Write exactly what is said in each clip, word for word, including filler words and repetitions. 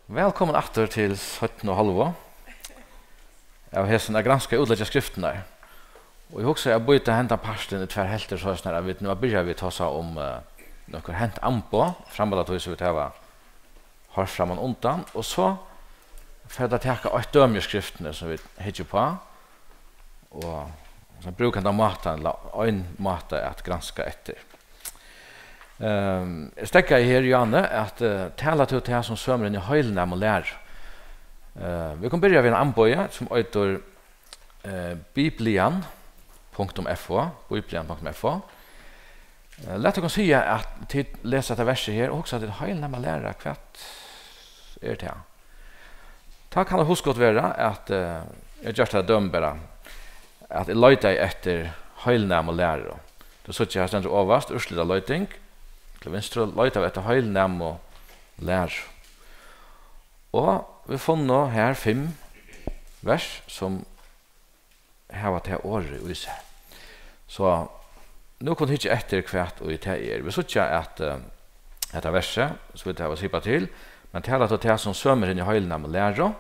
Vælkomin aftur til seinnu hálvu av hesum at granska og útleggja skriftirnar. Og eg hugsaði at býta hendan partin í tvær helvtir, soleiðis at vit nú at byrja við tosa um, eh, nøkur hent amboð, framman til tí sum vit hava hoyrt framman undan, og so fer at taka eitt dømi í skriftini sum vit hyggja uppá, og so brúka hendan mátan, ella ein máta at granska eftir. Ehm, eg steðgaði her, Johanne, at, eh, tala tú tað, sum sømir hini heilnæmu læru. Eh, vit kunnu byrja við ein amboði, sum eitur, eh, biblian punktum f o, biblian punktum f o. Eh, lat okkum siga, at tit lesa hetta versið her og hugsa, at tit heilnæma læra, hvat er tað? Tá kann eitt hugskot vera, at, eh, eg gjørt tað dømi bara, at eg leitaði eftir heilnæmu læru. Tú síggja, her stendur ovast, úrslitaleiting, til vinstru, leitaðu eftir heilnæmu læru. Og vit funnu her fimm vers, sum hava tað orðið í sær. So nú kunnu hyggja eftir, hvat ið tað er. Vit síggja, at, eh, hetta versið, sum vit hava sipað til, men tala til tað, sum sømir hini heilnæmu læru.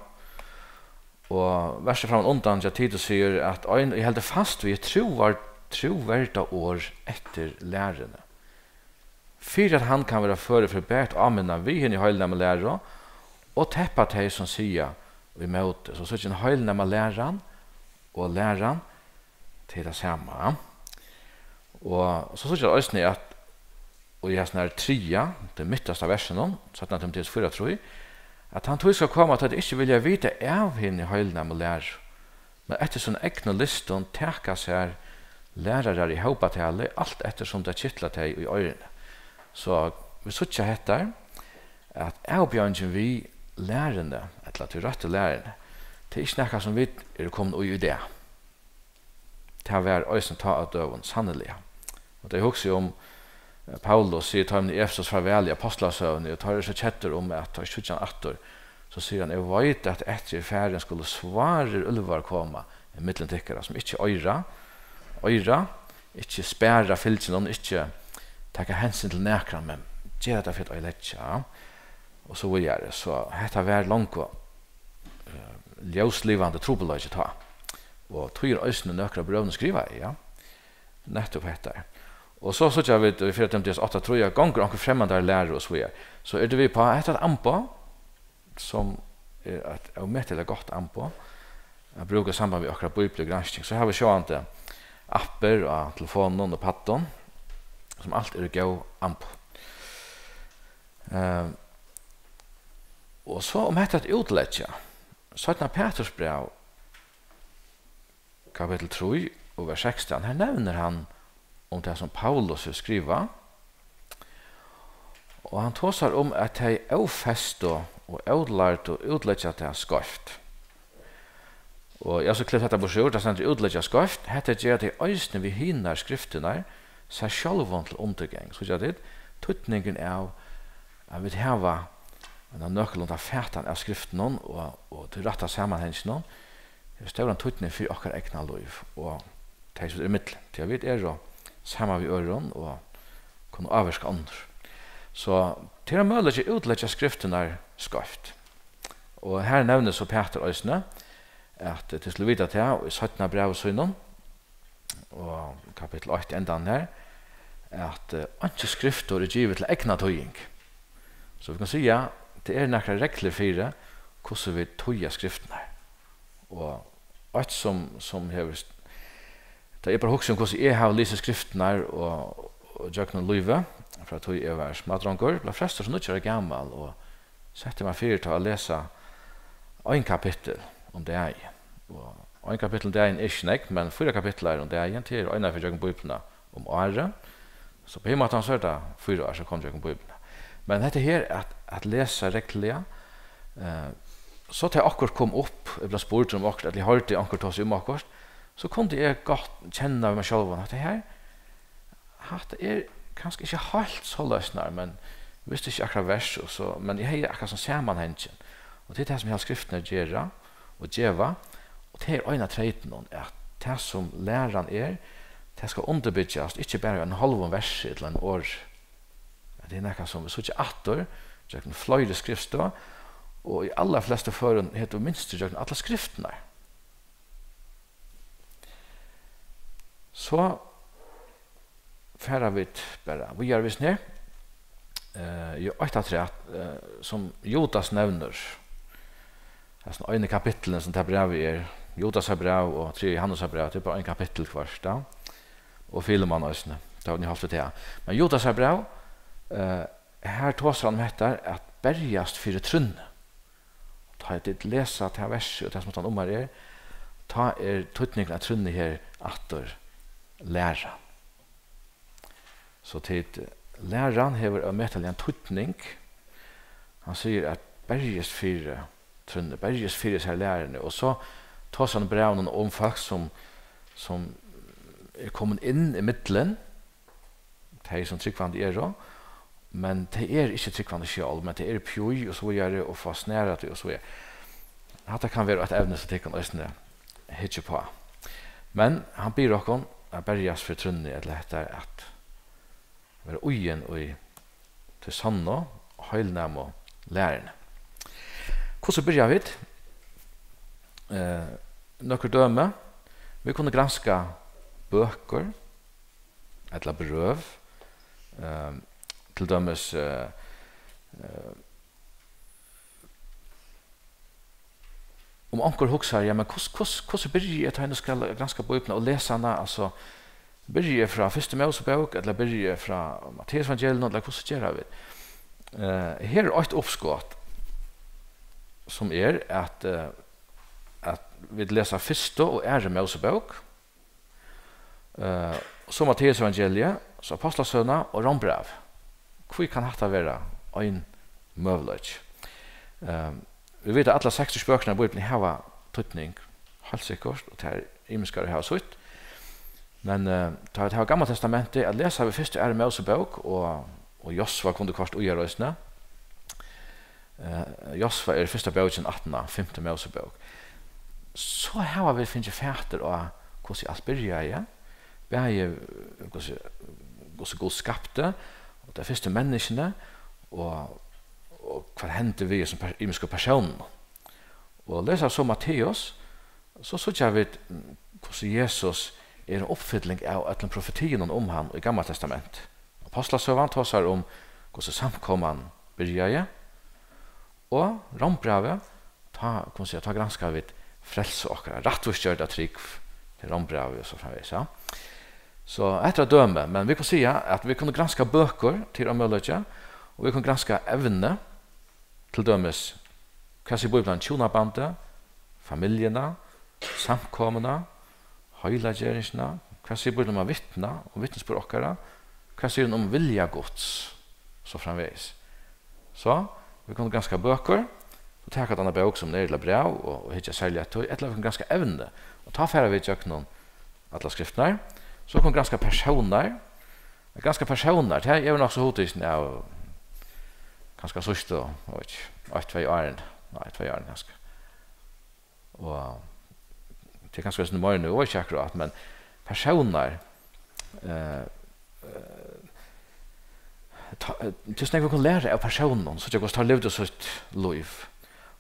Og versið framman undan hjá Titus sigur, at ein, ið heldur fast við trúar-, trúverda orð eftir læruni, fyri at hann kann vera førur fyri bært áminna við hini heilnæmu læru, og teppa tey, sum siga ímóti. So síggja, hin heilnæma læran og læran, tað er tað sama. Og so síggja vit eisini, at í hesum her triðja, tað mittasta versinum, seinna Timoteus fýra trý, at hann tí skal koma, at tey ikki vilja vita av hini heilnæmu læru, men eftir sínum egnu lystum taka sær lærarar í hópatali, alt eftir sum tað kitlar tey í oyruni. So vit síggja hetta, at avbjóðingin við læruni, ella tí røttu læruni, tað er ikki nakað, sum vit eru komin í í dag. Tað var eisini tá á døgum, sanniliga. Og tey hugsaðu um, eh, Paulus sigur teimum í Efesus farvæl í Ápostlasøguni, og teir eru so keddir um, at teir ikki síggja hann aftur. So sigur hann: "Eg veit, at eftir eg eri farin, skulu svárir úlvar koma ímillum tykkara, sum ikki oyra, oyra, ikki spara fylginum, ikki taka hensyn til nakran, men gera tað fyri at oyðileggja." Og so víðari. So hetta var longu, eh, ljóslivandi trupulleiki tá. Og tí er eisini nøkur av brøvunum skrivaði, ja. Nettupp hetta. Og so síggja vit í fyrra Timoteus átta trý, at gongur onkur fremmandari læru og so víðari. So eru vit uppá, hetta er eitt amboð, sum er eitt ómetaliga gott amboð at brúka í samband við okkara bíbliugransking. So hava vit sjálvandi appir á telefonum og paddum, sum alt eru góð amboð. Eh, og so um hetta at útleggja. Seinna Peturs bræv, kapittul trý og vers sekstan, her nevnir hann um tað, sum Paulus hevur skrivað, og hann tosar um, at tey ófestu og ólærdu útleggja tað skeivt. Og eg havi so klipt hetta burtur úr, tað stendur útleggja skeivt. Hetta gera tey eisini við hinar skriftirnar, sær sjálvum til undirgang. Síggja tit týdningin av, at vit hava eina nøkulunda fatan av skriftunum og, og tí rætta samanhanginum, hevur stóran týdning fyri okkara egna lív og tey, sum eru ímillum, tí at vit eru saman við øðrum og kunnu ávirka onnur. So tað er ein møguleiki at útleggja skriftirnar skeivt. Og her nevnir so Pætur eisini, at tit skulu vita tað, í seinna brævi sínum, og kapittul eitt, endan her, at, eh, einki skriftur er givið til egna týðing. So vit kunnu siga, tað eru nakrar reglur fyri, hvussu vit týða skriftirnar. Og eitt sum, sum hevur st-, tá eg bara hugsi um, hvussu eg havi lisið skriftirnar og, og gjøgnum lívið, frá tí eg var smádrongur, bleiv frestur sum níggju ára gamal og setti meg fyri tá at lesa ein kapittul um dagin. Og ein kapittul um dagin er ikki nógv, men fýra kapitlar um dagin, tað er eina ferð gjøgnum Bíbliuna um árið. So á hin mátan, so er tað fýra ár, sum koma gjøgnum Bíbliuna. Men hetta her at, at lesa regluliga, eh, so tá okkurt kom upp, eg bleiv spurdur um okkurt, ella eg hoyrdi onkur tosa um okkurt, so kundi eg gott kenna við mær sjálvum, at hetta her, hatta er kanska ikki heilt soleiðis, nær, men visti ikki akkurát vers og so, men eg hevði akkurát sum samanhangin. Og tað er tað, sum hesa skriftina gera og geva, og tað er ein av treytunum, at tað, sum læran er, tað skal undirbyggjast, ikki bara í einum hálvum versi ella einum orði. At tað er nakað, sum vit síggja aftur gjøgnum fleiri skriftstøð, Og í allar flestu førum hevur tú mynstur gjøgnum allar skriftirnar. So fara vit bara víðari við her. Eh, jú, eitt afturat, eh, sum Judas nevnir, hesin eini kapittulin, sum tað brævið er, Judasar bræv og triðja Jóhannesar bræv, tað er bara ein kapittul hvørt, ja. Og Filemon eisini, tað var nú hálvt við tað. Men Judasar bræv, eh, her tosar hann um hetta at berjast fyri trúnni. Tá tit lesa tað versið og tað, sum tann umar er, tá er týdningurin av trúnni her aftur læra. So tit, læran hevur ómetaligan týdning. Hann sigur at berjist fyri trúnni, berjist fyri sær læruni, og so tosar hann í brævinum um fólk, sum, sum er komin inn í millum tey, sum trúgvandi eru, men tey eru ikki trúgvandi sjálv, men tey eru pý og so víðari og fáa snarað tey og so víðari. Hatta kann vera eitt evni, sum tykkum eisini hyggja uppá. Men hann biður okkum at berjast fyri trúnni, ella hetta at vera íðin í tí sannu, heilnæmu læruni. Hvussu byrja vit? Eh, nøkur dømi. Vit kunnu granska bøkur ella brøv. Eh, til dømis, eh, eh, um onkur hugsar, ja, men hvussu, hvussu, hvussu byrji eg, tá eg nú skal granska Bíbliuna og lesa hana? Altso, byrji eg frá fyrstu Mósebók, ella byrji eg frá Matteusevangelium, ella hvussu gera vit? Eh, her er eitt uppskot, sum er at, eh, at vit lesa fyrstu og aðru Mósebók, eh, so Matteusevangeliið, so Ápostlasøguna og Rómbrævið. Hví kann hatta vera ein møguleiki? Eh, vit vita, at allar seksogtjúgu bøkurnar í Bíbliuni hava týdning, heilt sikkurt, og tær ymiskar hava sítt. Men, eh, tá vit hava Gamla Testamentið at lesa við fyrstu og aðru Mósebók, og, og Josva kundi koyrt í har eisini. Eh, Josva er fyrsta bókin aftan á fimtu Mósebók. So hava vit fingið fatur á, hvussu alt byrjaði, bæði, eh, hvussu, hvussu Gud skapti, og tey fyrstu menniskjuni, og, og hvat hendi við hesum per-, ymisku persónunum. Og lesa so Matteus, so síggja vit, mm, hvussu Jesus er ein uppfylling av øllum profetiunum um hann í Gamla Testament. Ápostlasøgan tosar um, hvussu samkoman byrjaði, og Rómbrævið, tá, kann man siga, tá granska vit frelsu okkara, rættvísgjørda trúgv, til Rómbrævið og so framvegis, ja. So hetta er eitt dømi, men vit kunnu siga, at vit kunnu granska bøkur, til ein møguleiki, og vit kunnu granska evni, til dømis, hvat sigur Bíblian um hjúnabandið, familjuna, samkomuna, heilageringina? Hvat sigur Bíblian um at vitna og vitnisburð okkara? Hvat sigur hon um vilja Guds? So framvegis. So, vit kunnu granska bøkur, og taka eina bók sum er, ella bræv, og, og hyggja serliga at tí, ella vit kunnu granska evni, og tá fara vit gjøgnum allar skriftirnar. So kunnu granska persónar, At granska persónar, tað er nokk so hugtikin av kanska síðstu, eg veit ikki, eitt, tvey árini, nei, tvey árini kanska. Og tað er kanska eitt sindur meira nú, eg veit ikki akkurát, men persónar, eh, eh, tá, eh, tað er so nógv vit kunnu læra av persónum, síggja hvussu teir livdu sítt lív.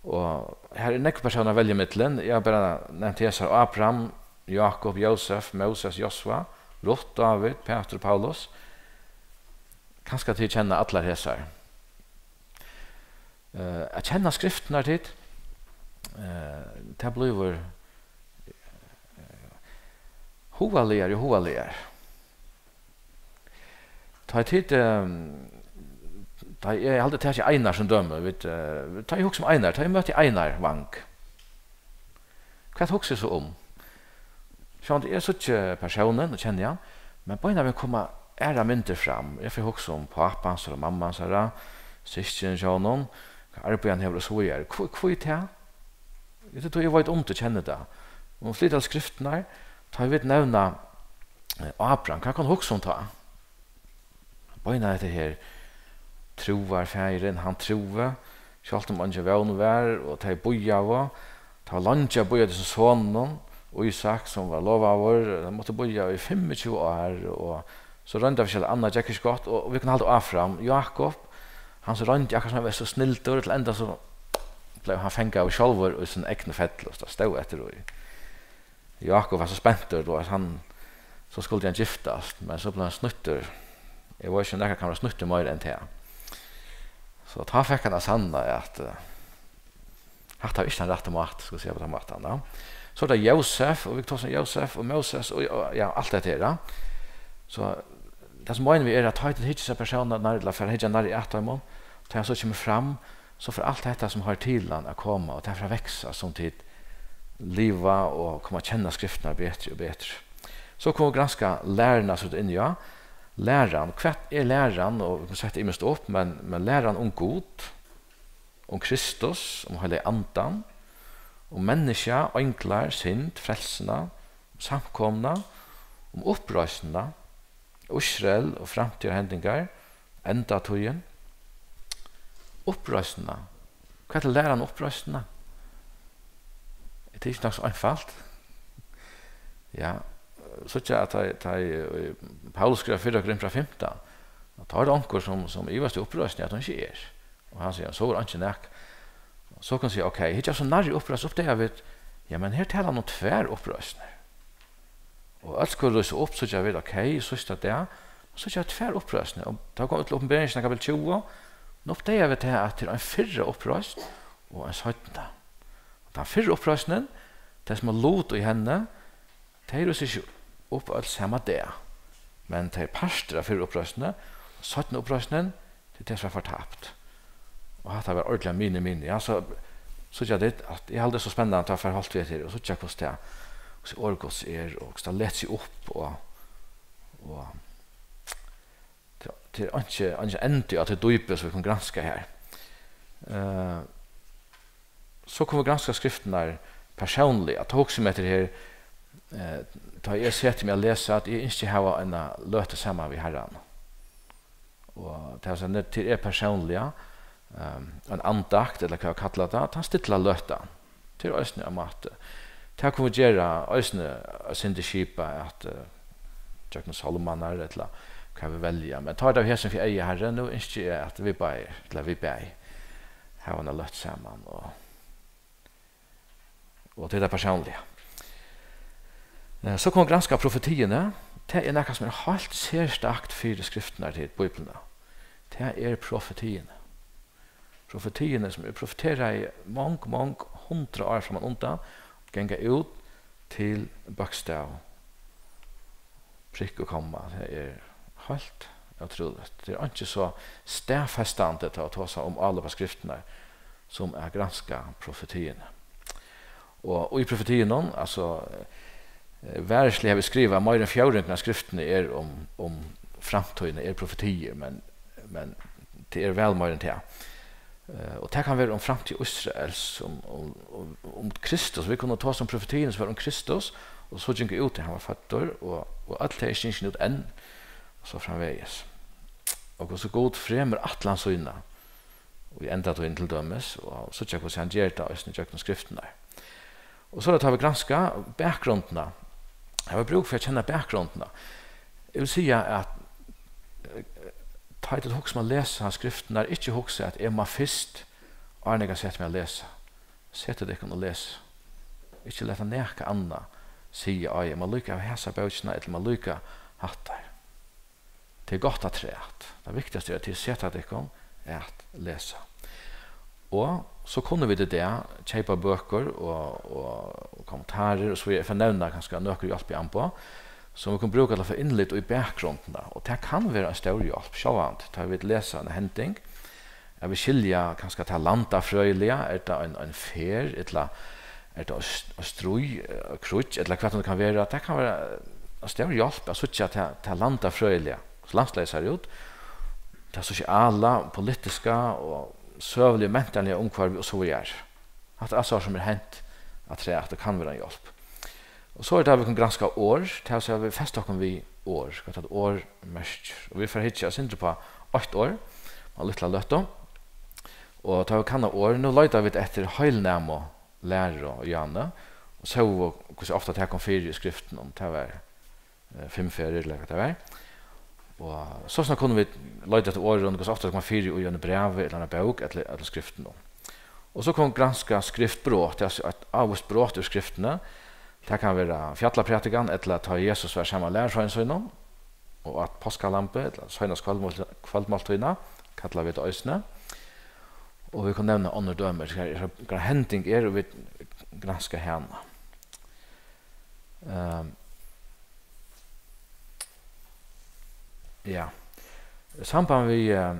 Og her er nógv persónar at velja millum. Eg havi bara nevnt hesar, Abraham, Jákup, Jósef, Móses, Josva, Rutt, Dávid, Pætur, Paulus. Kanska tit kenna allar hesar. Eh, at kenna skriftirnar, tit, eh, tað blívur, eh, hugaligari og hugaligari. Tá tit, ehm, tá eg haldi, tað er Einar sum dømi, vit, eh, tá eg hugsi um Einar, tá eg møti Einar Vang, hvat hugsi eg so um? Sjálvandi eg síggi persónin og kenni hann, men beinanvegin koma aðrar myndir fram. Eg fari at hugsa um pápa hansara og mammu hansara, systkin hjá honum, hvat arbeiði hann hevur og so víðari. Hví, hví tað? Eg, tí eg veit um tað, kenni tað. Og flyta til skriftirnar, tá ið vit nevna, eh, Abraham, hvat kann hugsa um tá? Beinanvegin hetta her, trúarfaðirin, hann trúði, sjálvt um eingin vón var, og tey bíðaðu. Tað var leingi at bíða eftir hesum soninum, Ísak, sum var lovaður. Tey máttu bíða í fimmogtjúgu ár, og so royndi hann forskelligt annað, gekk ikki gott, og, og vit kunnu halda áfram. Jákup, hann sum royndi, akkurát sum hann var so snildur, til enda so bleiv hann fangaður sjálvur í sín egnu fellu, so tað stóð eftir í. Jákup var so spentur, tú veitst, hann, so skuldi hann giftast, men so bleiv hann snýttur. Eg veit ikki, um nakar kann vera snýttur meira enn tað. So tá fekk hann at sanna, at, eh, hatta var ikki tann rætti máti, skal eg siga á tann mátan, ja. So er tað Jósef, og vit tosa um Jósef og Móses og, og, ja, alt hetta her, ja. So tað sum meini vit er, at tá tit hyggja hesar persónarnar, ella fara at hyggja nærri at teimum, tá hann so kemur fram, so fer alt hetta, sum hoyrir til hann, at koma, og tað fer at vaksa, sum tit liva og koma at kenna Skriftirnar betri og betri. So kunnu vit granska læruna, so inn í, ja. Læran, hvat er læran? Og vit kunnu seta ymiskt upp, men, men læran um Gud, um Kristus, um Heilaga Andan, um menniskja, einglar, synd, frelsuna, um samkomuna, um uppreisnina, Ísrael og framtíðarhendingar, endatíðin, uppreisnina. Hvat er læran um uppreisnina? Er tað ikki nokk so einfalt? Ja, síggja at tá, tá, eh, Paulus skrivar fyrra Korintbræv fimtan, og tá er tað onkur, sum, sum ivast í uppreisnini, at hon ikki er. Og hann sigur, so er einki nakað. So kann siga, ok, hyggja so nærri uppreisn, uppdaga vit, ja, men her talar hann um tvær uppreisnir. Og øll skulu rísa upp, síggja vit, ok, síðsta dag, síggja vit tvær uppreisnir. Og tá kom til Opinberingina, kapittul tjúgu, nú uppdaga vit tað, at tað er ein fyrra uppreisn og ein seinna. Og tann fyrra uppreisnin, tey sum hava lut í henni, tey rísa ikki upp øll sama dag, men tey eru partur av fyrru uppreisnini. Seinnu uppreisnin, tað er tað, sum er fortapt. Og hatta var ordiliga mini, mini. Ja, so síggja tit, at eg haldi, tað er so spennandi, at fara hálvt við her, og síggja, hvussu tað, hvussu orð Guds er, og hvussu tað letur seg upp, og, og tað, tað er einki, einki endi á tí dýpi, sum vit kunnu granska her. Eh, so kunnu vit granska Skriftirnar persónliga. At hugsa um hetta her, eh, tá eg seti meg at lesa, at eg ynski at hava eina løtu saman við Harran. Og tað er, tað er persónliga, ehm, ein andakt, ella hvat eg kalla tað, tann stilla løtan. Tað er eisini ein máti. Tað kunnu vit gera eisini eitt sindur skipað at, eh, gjøgnum sálmarnar, ella hvat vit velja. Men tá er tað við hesum fyri eyga, Harri, nú ynski eg, at vit báðir, ella vit bæði, hava eina løtu saman, og, og til tað persónliga. Eh, so kunnu vit granska profetiini. Tað er nakað, sum er heilt serstakt fyri Skriftirnar, til Bíbliuna. Tað er profetiini. Profetiini, sum eru profeteraði mong, mong hundrað ár framman undan, ganga út til bókstav, prikk og komma. Tað er heilt ótrúligt. Tað er einki so staðfestandi, tá at tosa um álop á Skriftirnar, sum at granska profetiini. Og í profetiunum, altso, eh, varisliga havi eg skrivað, meira enn fjórðingurin av Skriftini er um, um framtíðina, er profetiir, men, men tað er væl meira enn tað. Eh, og tað kann vera um framtíð Ísraels, um, um, um, um Kristus. Vit kunnu tosa um profetiini sum var um Kristus, og so gingu út, tá hann var føddur, og, og øll tey eru ikki gingin út enn, og so framvegis. Og hvussu Gud fremur ætlan sína í endatíðini til dømis, og síggja, hvussu hann ger tað eisini gjøgnum Skriftirnar. Og so er tað, tá vit granska bakgrundina. Har var brúk fyri at kenna bakgrundina. Eg vil siga, at, eh, tá tit hugsa um at lesa Skriftirnar, ikki hugsa, at eg má fyrst, áðrenn eg kann seta meg at lesa. Setið tykkum og lesið. Ikki lata nakað annað siga, á, eg má líka hava hasa bókina, ella eg má líka hattar. Tað er gott afturat. Tað viktigasta er, at tit seta tykkum at lesa. Og so kunnu vit í dag keypa bøkur og, og, og kommentarir og so víðari. Eg fari at nevna kanska nøkur hjálpiamboð, sum vit kunnu brúka til at fáa innlit í bakgrundina. Og tað kann vera ein stór hjálp, sjálvandi, tá vit lesa eina hending, at vit skilja kanska tað landafrøðiliga, er tað ein, ein ferð, ella er tað ein st-, ein stríð, eh, kríggj, ella hvat tað kann vera. Tað kann vera ein stór hjálp at síggja tað, tað landafrøðiliga, hvussu landslagið sær út, tað sosiala, politiska og søguliga, mentanliga umhvørvið og so víðari. Hatta er alt, sum er hent afturat, og kann vera ein hjálp. Og so er tað, vit kunnu granska orð, tað vil siga, vit festa okkum við orð, hvat eitt orð merkir. Og vit fara at hyggja eitt sindur upp á eitt orð, á lítla løtu. Og tá vit kanna orð, nú leita vit eftir heilnæmu læru í Jóhannes, og sóu, hvussu ofta tað kom fyri í Skriftunum, tað var, eh, fimm ferðir, ella hvat tað var. Og so snart kunnu vit leita eftir orðum, hvussu ofta tað kom fyri í einum brævi, ella eini bók, ella, ella Skriftunum. Og so kunnu granska skriftbrot, tað er eitt ávíst brot úr skriftini. Tað kann vera fjallaprædikan, ella tá Jesus var saman við lærisveinum sínum, og át páskalambið, ella seinastu kvøldmál-, kvøldmáltíðina, kalla vit tað eisini. Og vit kunnu nevna onnur dømi, har, har, har hending er, og vit granska hana. Ehm, ja. Samband við, eh,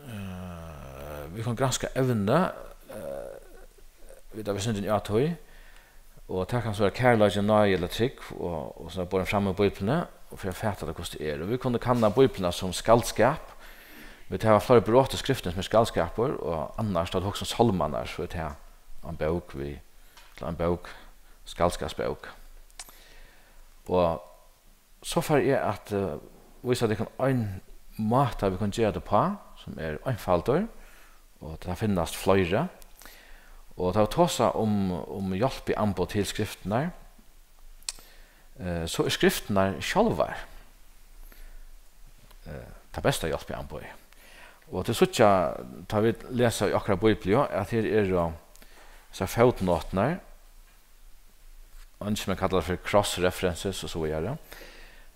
eh, vit kunnu granska evnið, eh, vit hava sett inn í athøy, og tað kann so vera kærleiki, náði ella trúgv, og, og so er borin fram í Bíbliuni, og fyri at fata tað, hvussu tað er. Og vit kunnu kanna Bíbliuna sum skaldskap. Vit hava fleiri brot í skriftini sum er skaldskapur, og annars, tá tú hugsar um sálmarnar, so er tað ein bók við, ella ein bók, skaldskapsbók. Og so fari eg at, eh, vísa tykkum ein máta, vit kunnu gera tað uppá, sum er einfaldur, og tað finnast fleiri. Og tá vit tosa um, um hjálpiamboð til skriftirnar, eh, so er skriftirnar sjálvar, eh, tað besta hjálpiamboðið. Og tit síggja, tá vit lesa í okkara Bíbliu, at her eru hesar fótnotirnar, eingin vil kalla tað fyri cross references og so víðari.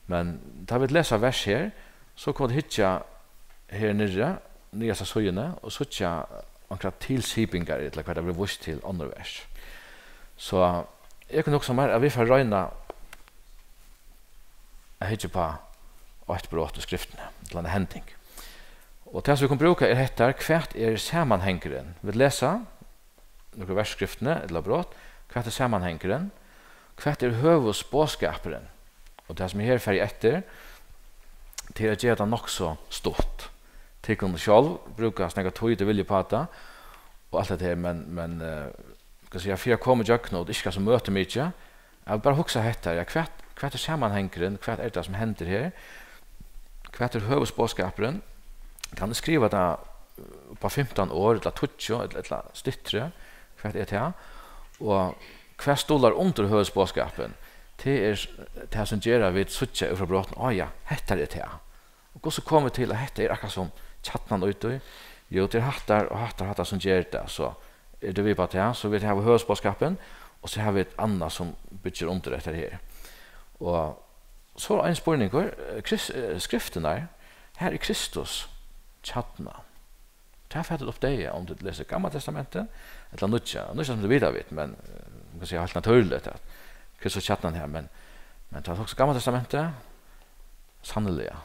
Men tá vit lesa vers her, so kunnu vit hyggja her niðri, niðasta síðuni, og síggja onkrar tilsipingar, ella hvat tað verður víst til onnur vers. So eg kunnu hugsa mær, at vit fara at royna at hyggja upp á eitt brot í skriftini, ella eina hending. Og tað, sum vit kunnu brúka, er hetta: Hvat er samanhangurin? Vit lesa nøkur vers í skriftini, ella brot. Hvat er samanhangurin? Hvat er høvuðsboðskapurin? Og tað, sum eg her fari eftir, tað er at gera tað nokk so stutt. Tit kunnu sjálv brúka so nógva tíð tit vilja upp á tað, og alt hetta her, men, men, eh, skal siga, fyri at koma ígjøgnum, og tað ikki skal so møta mikið, eg vil bara hugsa hetta, ja, hvat, hvat er samanhangurin? Hvat er tað, sum hendir her? Hvat er høvuðsboðskapurin? Kann eg skriva tað upp á fimtan orð, ella tíggju, ella, ella styttri? Hvat er tað? Og hvat stuðlar undir høvuðsboðskapin? Tað er tað, sum ger at vit síggja út frá brotinum, á ja, hetta er tað. Og hvussu komu vit til, at hetta er akkurát sum kjarnin í tí? Jú, tað er hattar og hattar, hattar sum ger tað. So eru vit við á tað, so vit hava høvuðsboðskapin, og so hava vit annað sum byggir undir hetta her. Og so er ein spurningur, eh, Krist-, eh, skriftirnar, har er Kristus kjarnin. Tað fær tú uppdagað, um tú lesur Gamla Testamentið ella Nýggja. Nýggja Testamentið vita vit, men, eh, man kann siga heilt natúrligt, at Kristus er kjarnin her, men, men tá tú hugsar Gamla Testamentið, sanniliga.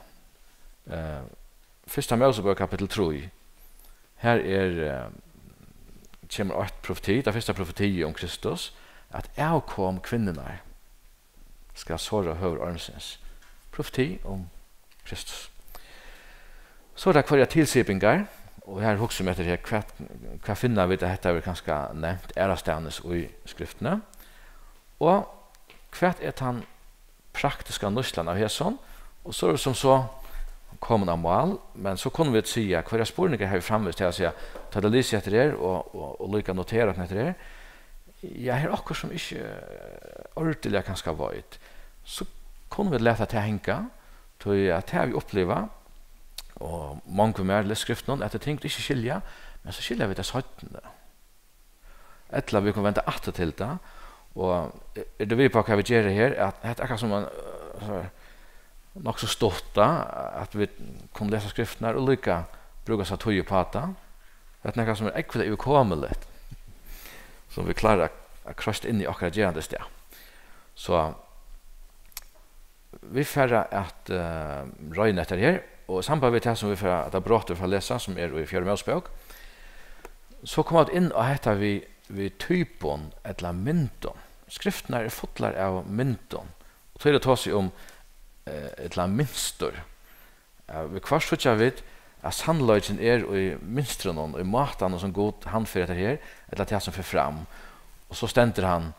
Eh, Fyrsta Mósebók, kapittul trý. Her er, eh, kemur eitt profeti, tað fyrsta profeti um Kristus, at avkom kvinnunnar skal sora høvur ormsins. Profeti um Kristus. So er tað hvørjar tilsipingar, og her hugsa eg eftir her, hvat, hvat finna vit, at hetta verður kanska nevnt aðrastaðnis í skriftini? Og hvat er tann praktiska nýtslan av hesum? Og so er vit sum so komin á mál, men so kunnu vit siga, hvørjar spurningar hava vit framvegis, tað er at siga, tá tað lýsir eftir her, og, og, og líka notera eftir her, ja, her er okkurt, sum ikki, eh, ordiliga kanska veit, so kunnu vit lata tað hanga, tí at tað havi eg upplivað, og mong við mær lesa skriftina, at tað er ting, vit ikki skilja, men so skilja vit tað seinni. Ella vit kunnu venda aftur til tað, og er tað við á, hvat vit gera her, at hetta er akkurát sum ein, eh, so, nokk so stutt, at vit kunnu lesa skriftirnar og líka brúka so tíð upp á tað. Hetta er nakað, sum er ógvuliga yvirkomuligt, sum vit klára at, at kroysta inn í okkara gerandisdag. So, vit fara at, eh, royna hetta her, og í samband við tað, sum vit fara, at brot vit fara at lesa, sum er í Fjórðu Mósebók, so koma vit inn á hetta við, við typum ella myndum. Skriftirnar eru fullar av myndum, og tí er tað tosað um, eh, ella mynstur. Ja, viðhvørt síggja vit, at sannleikin er í mynstrunum, í mátanum, sum Gud handfer hetta her, ella tað, sum fer fram. Og so stendur hann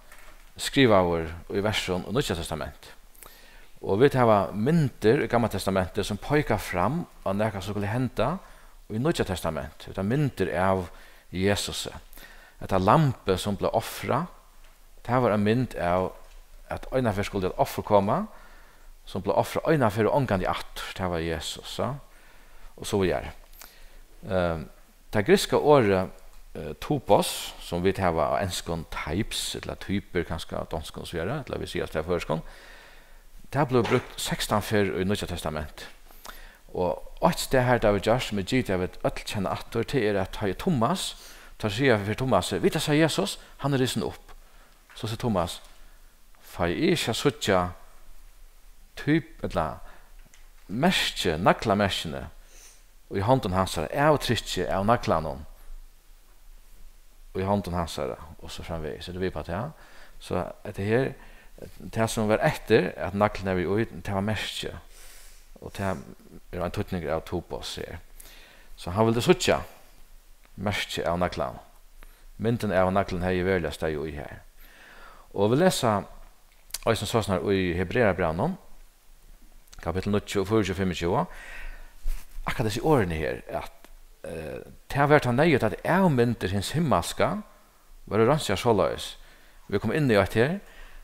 skrivaður í versum í Nýggja Testamenti. Og vit hava myndir í Gamla Testamenti, sum peika fram á nakað, sum skuldi henda í Nýggja Testamenti. Vit hava myndir av Jesusi. Hetta lambið, sum bleiv ofrað, tað var ein mynd av, at einaferð skuldi eitt offur koma, sum bleiv ofrað einaferð og ongantíð aftur. Tað var Jesus, ja. Og so víðari. Ehm, Tað grikska orðið, eh, tupos, sum vit hava á enskum types, ella typir, kanska á donskum og so víðari, ella vit siga tað á føroyskum, tað blívur brúkt sekstan ferð í Nýggja Testamenti. Og eitt stað har tað verður gjørt, sum er gitið, at vit øll kenna aftur, tað er, at tá ið Tummas, teir siga fyri Tummasi, "Vit hava sæð Jesus, hann er risin upp." So sigur Tummas, "Fái eg ikki at síggja typ, ella merki, naglamerkini í hondum hansara, avtrykki av naglanum í hondum hansara," og so framvegis. Eru vit við á tað? So hetta her, tað sum var eftir, at naglin var í, tað var merki. Og tað er ein týdningur av tupos her. So hann vildi síggja merki av naglanum. Myndin av naglinum hevði veruliga staðið í har. Og vit lesa eisini sostatt í Hebrearabrævinum, kapittul níggju og fýraogtjúgu, fimmogtjúgu, akkurát hesi orðini her, at, eh, tað var tá neyðugt, at avmyndir hins himmalska vóru reinskar soleiðis. Vit koma inn í eitt her,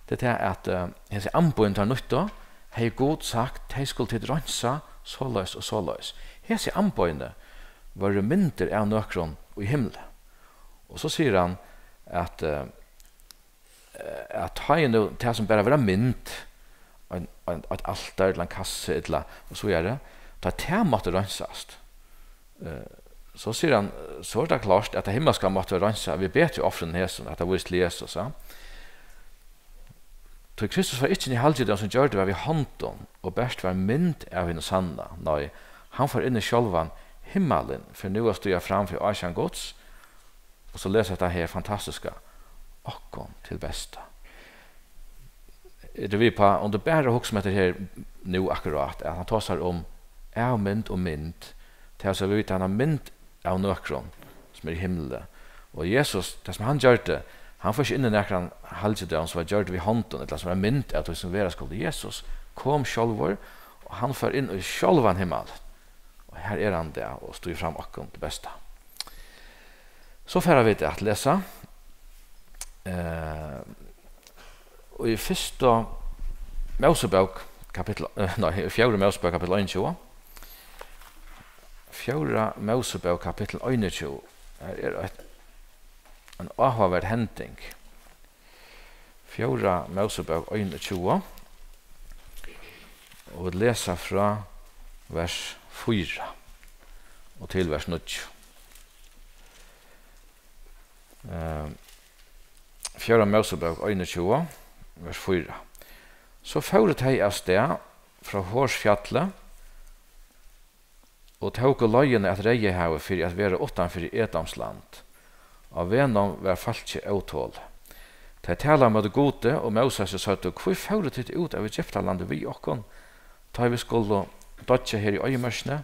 tað er tað, at, eh, hesi amboðini, teir nýttu, hevði Gud sagt, tey skulu tit reinsa soleiðis og soleiðis. Hesi amboðini vóru myndir av nøkrum í himli. Og so sigur hann, at, eh, eh, at tá er nú tað sum bara vera mynd, ein, ein, eitt altar ella ein kassi ella og so víðari, tá tað mátti reinsast. Eh, so sigur hann, eh, so er tað klárt, at tað himmalska mátti vera reinsað við betri ofrum enn hesum, at tað vísti til Jesus, ja. Tí Kristus var ikki hin halgidómurin, sum gjørdur var við hondum, og bert var mynd av hinum sanna. Nei, hann fór inn í sjálvan himmalin, fyri nú at stíga fram fyri ásjón Guds, og so lesa hetta her fantastiska, okkum til besta. Eru vit á, um tú bara hugsa um hetta her nú akkurát, at hann tosar um avmynd og mynd, tað er, so vit hava mynd av nøkrum, sum er í himli. Og Jesus, tað sum hann gjørdi, hann fór ikki inn í nakran halgidóm, sum var gjørdur við hondum, ella sum var mynd av tí, sum vera skuldi. Jesus kom sjálvur, og hann fór inn í sjálvan himmal. Og her er hann í dag og stígur fram okkum til besta. So fara vit at lesa, eh, í fyrstu Mósebók, kapittul, eh, nei, fjórðu Mósebók, kapittul einogtjúgu. Fjórða Mósebók, kapittul einogtjúgu. Her er eitt, ein áhugaverd hending. Fjórða Mósebók einogtjúgu, og vit lesa frá vers fýra og til vers níggju. Eh, fjórða Mósebók einogtjúgu, vers fýra. So fóru tey av stað frá Horsfjalli og tóku leiðina at Reyðahavi fyri at vera uttan fyri Edoms land. Á vegnum var fólkið ótolið. Tey talaðu móti Gudi og Mósesi og søgdu: Hví fóru tit út av Egyptalandi við okkum, tá ið vit skulu doyggja her í oyðimørkini?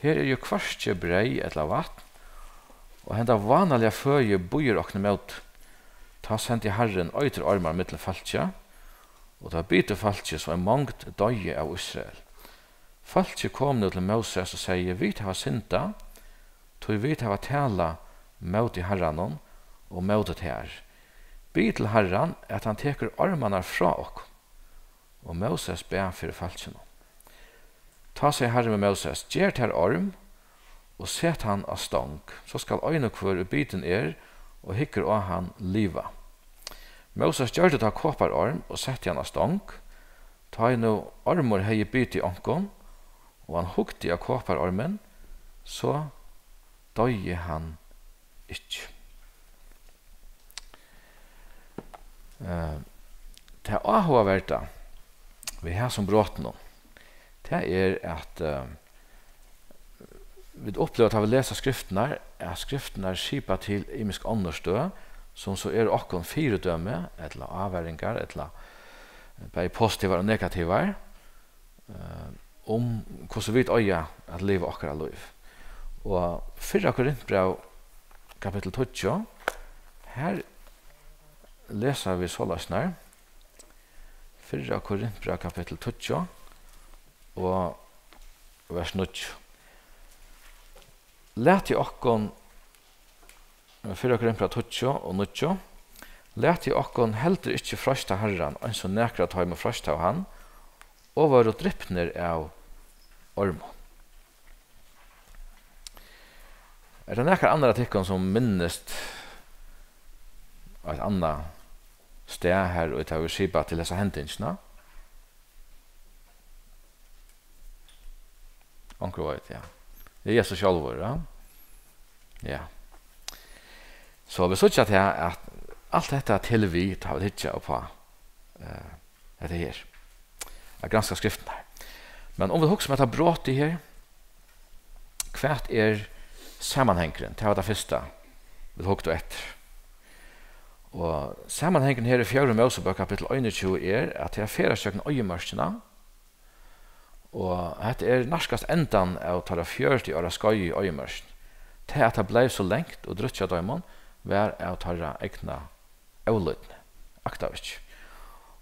Her er jú hvørki breyð ella vatn, og henda vánaliga føði býður okkum ímóti. Tá sendi Harrin eiturormar millum fólkið, og tá bitu fólkið, so ein mongd doyði av Ísrael. Fólkið kom nú til Móses og segði: Vit hava syndað, tí vit hava talað móti Harranum og móti tær. Bið til Harran, at hann tekur ormarnar frá okkum. Og Móses bað fyri fólkinum. Tá segði Harrin við Móses: Ger tær orm og set hann á stong, so skal ein og hvør, ið bitin er og hyggur á hann, liva. Móses gjørdi tá koparorm og setti hann á stong. Tá ið nú ormur hevði bitið onkran, og hann hugdi á koparormin, so doyði hann ikki. Eh, tað áhugaverda við hasum brotinum, tað er, at, eh, vit uppliva, tá vit lesa skriftirnar, at skriftirnar skipa til ymisk onnur støð, sum so eru okkum fyridømi, ella ávaringar, ella bæði positivar og negativar, eh, um hvussu vit eiga at liva okkara lív. Og fyrra Korintbræv, kapittul tíggju, har lesa vit soleiðis nær. Fyrra Korintbræv, kapittul tíggju og vers níggju. Latið okkum, fyrra Korintbræv tíggju og níggju, latið okkum heldur ikki freista Harran, eins og nakrir av teimum freistaðu hann, og vóru dripnir av ormum. Er tað nakar annar av tykkum, sum minnist eitt annað stað, har ið tað verður skipað til hesa hendingina? Onkur veit, ja. Tað er Jesus sjálvur, ja. Ja. So vit síggja tað, at alt hetta telur við, tá vit hyggja upp á, eh, hetta her, at granska skriftirnar. Men um vit hugsa um hetta brotið her, hvat er samanhangurin? Tað var tað fyrsta, vit hugdu eftir. Og samanhangurin her í fjórðu Mósebók, kapittul einogtjúgu, er, at tað er ferðast gjøgnum oyðimørkina, og hetta er nærkast endan av teirra fjøruti ára skeiði í oyðimørkini. Tað, at tað bleiv so langt og drúgt hjá teimum, var av teirra egna ólýdni, aktaðu ikki.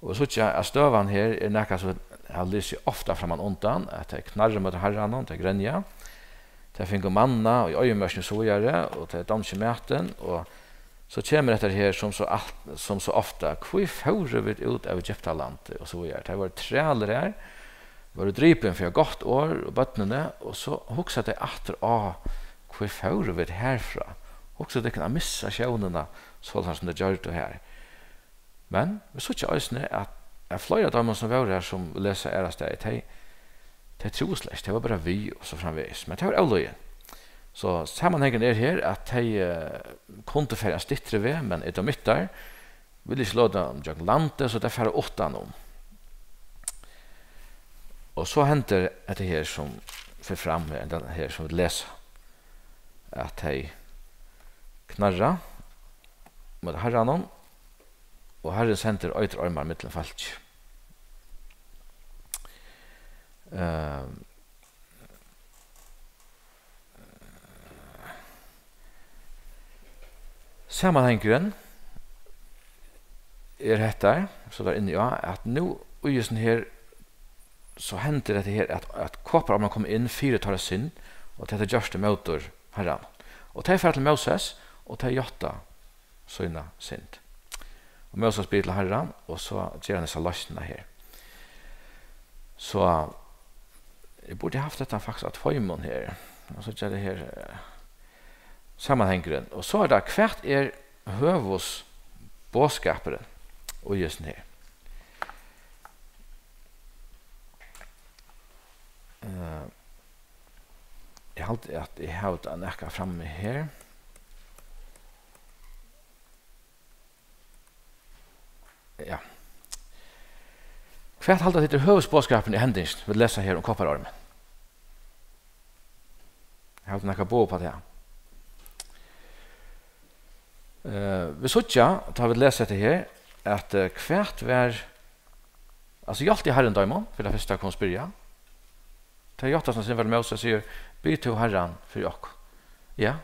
Og vit síggja, at støðan her er nakað, sum vit hava lisið ofta framman undan, at tey knarra móti Harranum, tey grenja. Tey fingu manna í oyðimørkini og so víðari, og tey dámdu ikki matin, og so kemur hetta her sum so alt, sum so ofta: Hví fóru vit út av Egyptalandi? Og so víðari. Tey vóru trælir har, vóru dripin fyri eitt gott orð, og børnini, og so hugsa tey aftur: Á, hví fóru vit harfrá? Hugsið tykkum at missa sjónina, soleiðis sum tey gjørdu har. Men vit síggja eisini, at, at fleiri av teimum, sum vóru har, sum vit lesa aðrastaðni, tey, tey trúðu slett ikki, tey vóru bara við og so framvegis. Men tað var ólýði. So samanhangurin er her, at tey, eh, kundu farið ein styttri veg, men edomittar vilja ikki lata teimum gjøgnum landið, so tey fara uttanum. Og so hendir hetta her, sum fer fram her, hetta her, sum vit lesa, at tey knarra móti Harranum, og Harrin sendir eitur ormar millum fólkið. Ehm, samanhangurin er hetta, so var inni á, at nú í hesum her, so hendir hetta her, at, at koparormarnir koma inn fyri teirra synd, og tað er gjørt ímóti Harranum. Og tey fara til Móses, og tey játta sína synd. Og Móses biður til Harran, og so ger hann hesa loysnina her. So eg burdi havt hetta faktiskt á tveimum her. Og so ger eg her, eh, samanhangurin. Og so er tað, hvat er høvuðsboðskapurin í hesum her? Eh, eg haldi, at eg havi tað nakað frammi her. Ja. Hvat halda tit er høvuðsboðskapurin í hendingini, vit lesa her um koparormin? Hava tit nakað boð upp á tað? Eh, vit síggja, tá vit lesa hetta her, at, eh, hvat var, altso, hjálpti Harrin teimum, fyri tað fyrsta, kom spyrja. Tey játta sína synd fyri Móses, sigur: Bið tú Harran fyri okkum. Ja.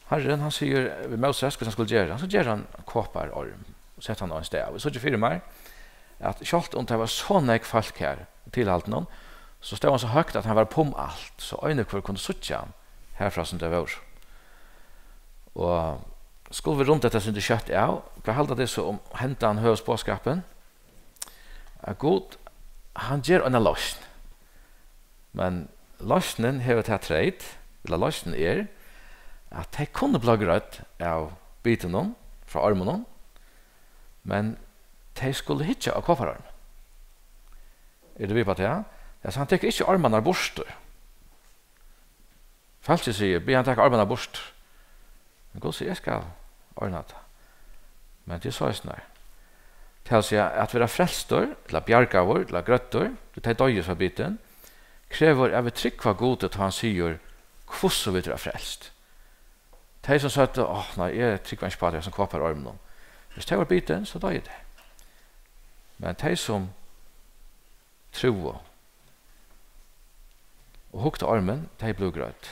Harrin, hann sigur við Móses, hvat hann skuldi gera. So ger hann koparorm og setti hann á ein stav. Eg síggi fyri mær, at sjálvt um tað var so nógv fólk har í tilhaldinum, so stóð hann so høgt, at hann var upp um alt, so ein og hvør kundi síggja hann harfrá, sum tey vóru. Og skulu vit runda hetta eitt sindur skjótt av, hvat halda tit so um hendan høvuðsboðskapin? At Gud, hann ger eina loysn. Men loysnin hevur ta treyt, ella loysnin er, at tey kunnu blíva grødd av bitunum frá ormunum, men tey skulu hyggja á koparormin. Eru tit við upp á tað? Altso, hann tekur ikki ormarnar burtur. Fólkið sigur: Bið hann taka ormarnar burtur. Men Gud sigur: Eg skal ordna tað. Men tað er soleiðis nær. Tað vil siga, at vera frelstur, ella bjargaður, ella grøddur, tí tey doyðu, so bitin, krevur, at vit trúgva Gudi, tá hann sigur, hvussu vit verða frelst. Tey, sum søgdu: Áh, nei, eg trúgvi ikki á tað, sum koparorminum, hvis tey vóru bitin, so doyðu tey. Men tey, sum trúðu og hugdu á ormin, tey blivu grødd.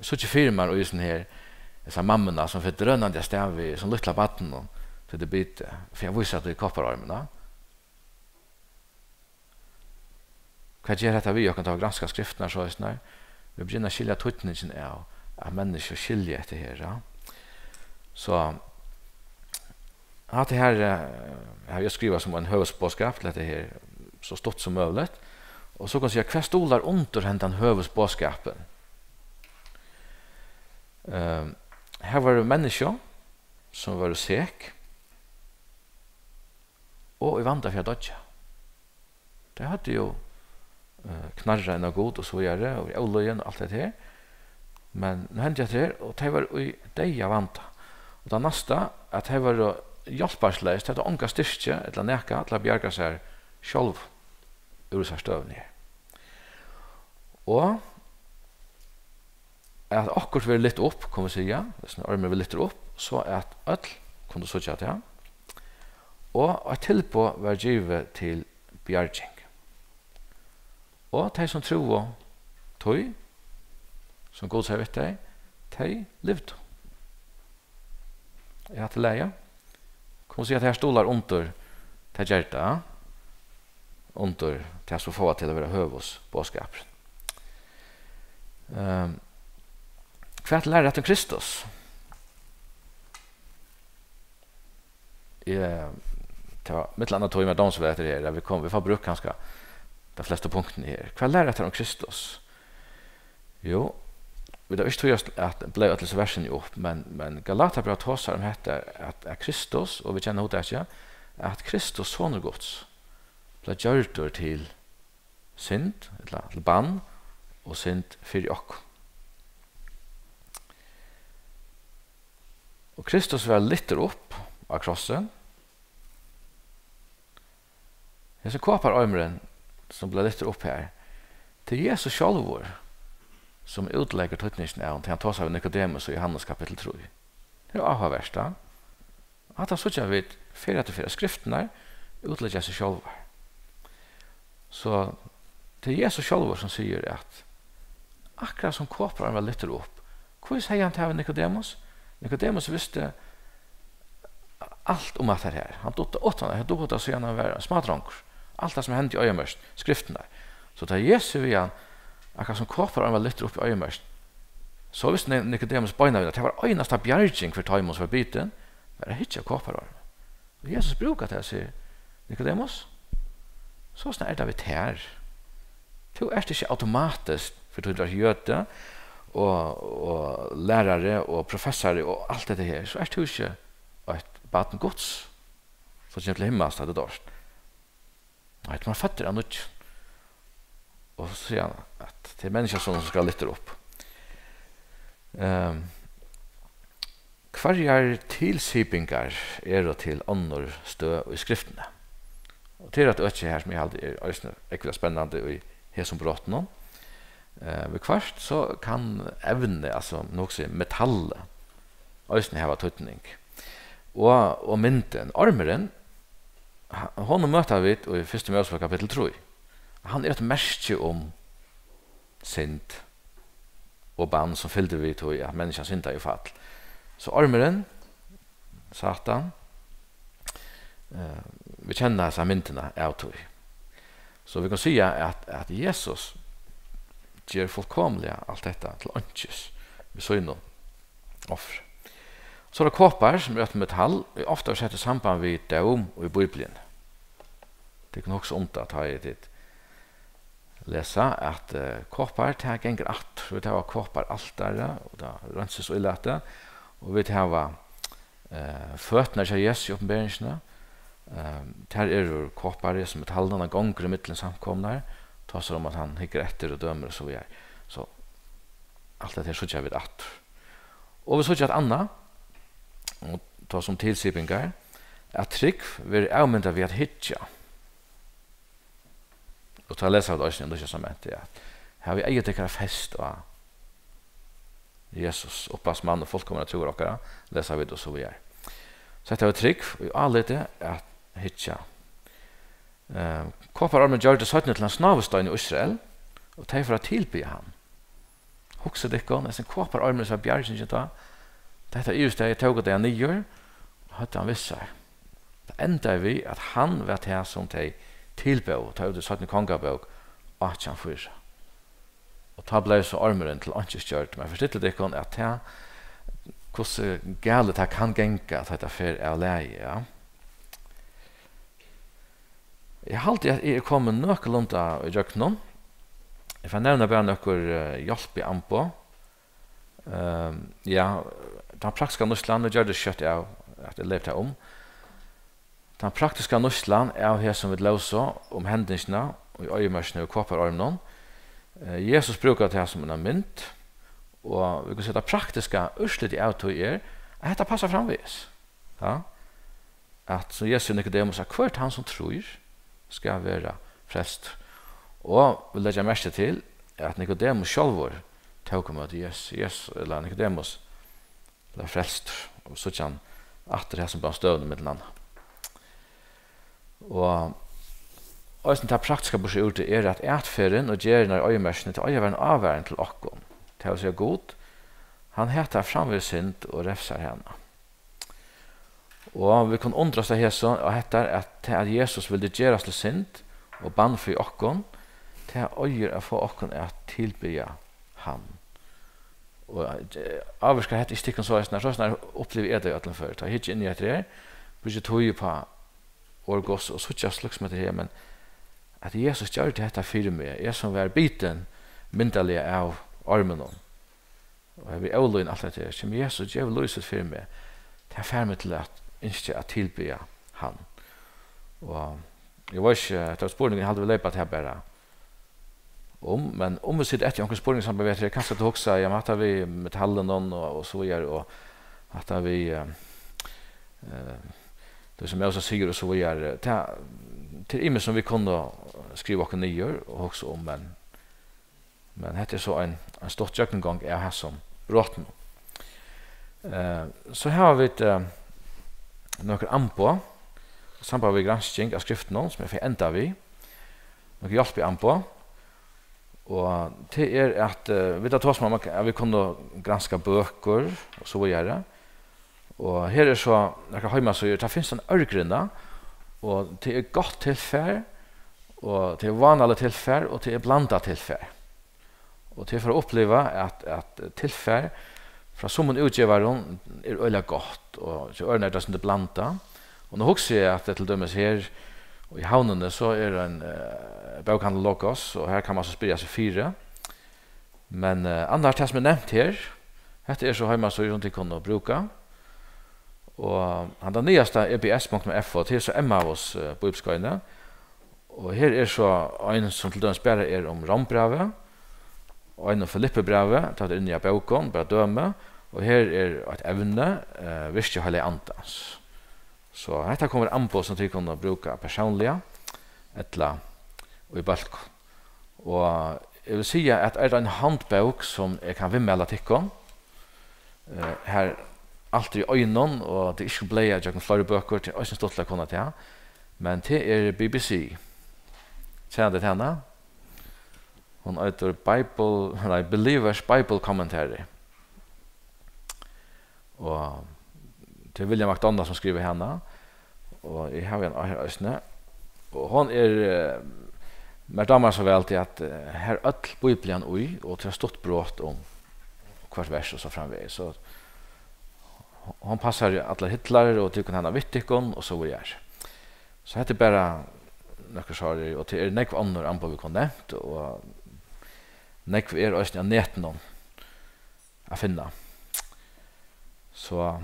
Eg síggi fyri mær í hesum her, hesa mammuna, sum fer drønandi avstað við hesum lítla barninum, tí tað er bitið, fyri at vísa tí koparormin, ja. Hvat ger hetta við okkum, tá vit granska skriftirnar soleiðis, nær vit byrja at skilja týdningin av, at menniskju skilja hetta her, ja? So, hatta her, eh, havi eg skrivað sum ein høvuðsboðskap til hetta her, so stutt sum møguligt. Og so kann siga, hvat stuðlar undir hendan høvuðsboðskapin? Ehm, har vóru menniskju, sum vóru sek og í vanda fyri at doyggja. Tey høvdu jo, eh, knarrað inn á Gud og so víðari, og í ólýðin og alt hetta her. Men nú hendi hetta her, og tey vóru í deyða vanda. Og tað næsta, at tey vóru hjálparleys, tey høvdu onga styrki ella nakað til at bjarga sær sjálv úr hesari støðuni her. Og at okkurt verður lyft upp, kunnu vit siga, hesin ormurin verður lyftur upp, so at øll kundu síggja tað, og eitt tilboð var givið til bjarging. Og tey, sum trúðu tí, sum Gud segði við tey, tey livdu. Er hatta í lagi? Kunnu siga, at tað her stuðlar undir tað gerda, undir tað, sum fáa til at vera høvuðsboðskapurin. Ehm, hvat lærir hetta um Kristus? Eg, tað var millum annað tí, mær dámar so væl hetta her, at vit koma, vit fáa brúkt kanska tey flestu punktini her. Hvat lærir hetta um Kristus? Jú, vit hava ikki tíð at, at blaða øll hesi versini upp, men, men Galatarabrævið tosar um hetta, at, at Kristus, og vit kenna hugtakið, at Kristus, sonur Guds, bleiv gjørdur til synd, ella til bann og synd fyri okkum. Og Kristus var lyftur upp á krossin. Hesin koparormurin, sum bleiv lyftur upp her, tað er Jesus sjálvur, sum útleggur týdningin av honum, tá hann tosar við Nikodemus í Jóhannes kapittul trý. Tað er áhugavert, tá. Hatta síggja vit, fer at, fer at skriftirnar útleggja seg sjálvar. So tað er Jesus sjálvur, sum sigur, at akkurát sum koparormurin var lyftur upp, hví segði hann tað við Nikodemus? Nikodemus visti alt um hatta her. Hann dugdi uttan, hann dugdi tað, síðan hann var ein smádrongur. Alt tað, sum hendi í oyðimørk, skriftirnar. So tá Jesus við hann, akkurát sum koparormurin var lyftur upp í oyðimørk, so visti Ni-, Nikodemus beinanvegin, at tað var einasta bjarging fyri teimum, sum var bitin, var at hyggja á koparormin. Og Jesus brúkar tað og sigur, Nikodemus, so snart er tað við tær. Tú ert ikki automatiskt, fyri tú ert jødi og, og lærari og professari og alt hetta her, so ert tú ikki eitt barn Guds, sum kemur til himmals, tá tú doyrt. Nei, tú ert føddur av nýggjum. Og so sigur hann, at tað er Menniskjusonurin, sum skal lyftur upp. Ehm, hvørjar tilsipingar eru til onnur støð í Skriftini? Og tað er eitt øki her, sum eg haldi er eisini ógvuliga spennandi í hesum brotinum. Eh, viðhvørt so kann evnið, altso, nú hugsi eg, metallið, eisini hava týdning. Og, og myndin, ormurin, ha-, honum møta vit í fyrstu Mósebók kapittul trý. Hann er eitt merki um synd og bann, sum fylgdi við tí, at menniskjan syndaði og fall. So ormurin, Satan, eh, vit kenna hesa myndina av tí. So vit kunnu siga, at, at Jesus ger fullkomiliga alt hetta til einkis við sínum offri. So er tað kopar, sum er eitt metall, ið ofta er sett í samband við dóm í Bíbliuni. Tit kunnu hugsa um tað, tá ið tit lesa, at, eh, kopar, tað gongur aftur. Vit hava koparaltarið, og tað reinsis ílatið, og vit hava, eh, føturnar hjá Jesu í Opinberingini. Eh, tær eru kopar, sum metallið, hann gongur ímillum samkomurnar, tosar um, at hann hyggur eftir og dømir og so víðari. So, alt hetta her síggja vit aftur. Og vit síggja eitt annað, og tá sum tilsipingar, at trúgv verður avmyndað við at hyggja. Og tá lesa vit eisini í Nýggja Testamenti, at, "Havið eygu tykkara fest á Jesus, upphavsmann og fullkomna trúar okkara", lesa vit og so víðari. So hetta var trúgv í áliti at hyggja. Eh, koparormurin gjørdi seinni til ein snávustein í Ísrael, og tey fóru at tilbiðja hann. Hugsið tykkum, hesin koparormurin, sum var bjargingin tá, hetta yvirstaðið tóku tey hann niður og høvdu hann við sær. Tað endaði við, at hann var tað, sum tey tilbóðu, tá út í seinnu Kongabók átjan fýra. Og tá bleiv so ormurin til einkis gjørdur. Men forstillið tykkum, at tað, hvussu galið tað kann ganga, at hetta fer av lagi, ja. Eg haldi, at eg eri komin nøkulunda ígjøgnum. Eg fari at nevna bara nøkur, eh, hjálpiamboð. Ehm, ja, tann praktiska nýtslan, nú gjørdist skjótt av, at eg leyp tað um. Tann praktiska nýtslan av hesum vit lósu um hendingina í oyðimørkini og koparorminum. Eh, Jesus brúkar tað sum eina mynd, og vit kunnu siga, tað praktiska úrslitið av tí er, at hetta passar framvegis. Ja? At, sum Jesus sigur Nikodemus, at hvør tann sum trýr, skal vera frelstur. Og vit leggja merki til, at Nikodemus sjálvur tók ímóti Jesus, Jesus, ella Nikodemus bleiv frelstur, og síggja hann aftur hesum báðum støðunum millum annað. Og eisini tað praktiska burtur úr tí er, at atferðin og gerðirnar í oyðimørkini, tað eiga at vera ein ávaring til okkum. Tað vil siga, Gud, hann hatar framvegis synd og revsar hana. Og vit kunnu undrast av hesum, og hetta, at tað, at Jesus vildi gerast til synd og bann fyri okkum, tað eigur at fáa okkum at tilbiðja hann. Og, eh, ávirkar hetta ikki tykkum soleiðis? Nei, soleiðis upplivi eg tað í øllum føri. Tá eg hyggi inn í hetta her, brúki tíð upp á orð Guds og síggja slíkt sum hetta her, men at Jesus gjørdi hetta fyri meg, eg sum var bitin myndarliga av orminum, og eg vil ólýða alt hetta her, sum Jesus gevur lív sítt fyri meg, tað fær meg til at ynskja at tilbiðja hann. Og eg veit ikki, hetta er spurningur, eg haldi, vit leypa tað bara um, men um vit sita eftir onkrum spurningi sambært við hetta, kanska tú hugsar, ja, men hatta við metallinum og, og so víðari, og hatta við, eh, eh, tað sum Móses sigur og so víðari, tað, tað er ymiskt sum vit kunnu skriva okkum niður og hugsa um, men, men hetta er so ein, ein stutt gjøgnumgongd av hasum brotinum. Eh, so hava vit, eh, nøkur amboð, sambært við gransking av skriftunum, sum eg fari enda við, nøkur hjálpiamboð, og tað er, at, eh, vit hava tosað um, at vit kunnu granska bøkur og so víðari. Og her er so nakrar heimasíður. Tað finst ein ørgrynna, og tað er gott tilfar, og tað er vánaligt tilfar, og tað er blandað tilfar. Og tað er fyri at uppliva, at, at tilfar frá summum útgevarum er øgiliga gott, og hjá øðrum er tað eitt sindur blandað. Og nú hugsi eg, at til dømis her í Havnini, so er ein, eh, bókahandil Logos, og her kann man so spyrja seg fyri. Men, eh, annars, tað sum er nevnt her, hetta er so heimasíða, sum tit kunnu brúka. Og handan niðasta, E B S punktum F O, tað er so Emmaus, eh, bíbliuskeiðið. Og her er so ein, sum til dømis bara er um Rómbrævið, og ein um Filippibrævið, tað er inni á bókum, bara dømi. Og her er eitt evni, eh, virki Heilaga Andans. So hetta kunnu vera amboð, sum tit kunnu brúka persónliga ella í bólkum. Og eg vil siga, at er tað ein handbók, sum eg kann viðmæla tykkum, eh, har alt er í einum, og tað er ikki blaðað gjøgnum fleiri bøkur, tað er eisini stuttligt at kunna tað, men tað er B B C. Kennir tit hana? Hon eitur Bible, nei, Believers Bible Commentary. Og tað er William MacDonald, sum skrivar hana, og eg havi hana her eisini. Og hon er, eh, mær dámar so væl, tí at, eh, her er øll Bíblian í, og tað er stutt brot um hvørt vers og so framvegis. So hon passar í allar hillar, og tit kunnu hava hana við tykkum, og so víðari. So hetta er bara nøkur sár, og tað er nógv onnur amboð, vit kunnu nevnt, og nógv er eisini á netinum at finna. So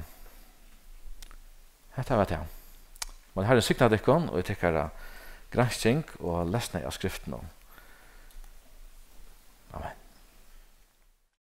hetta var tað. Men Harrin signa tykkum og í tykkara gransking og lesni av skriftunum.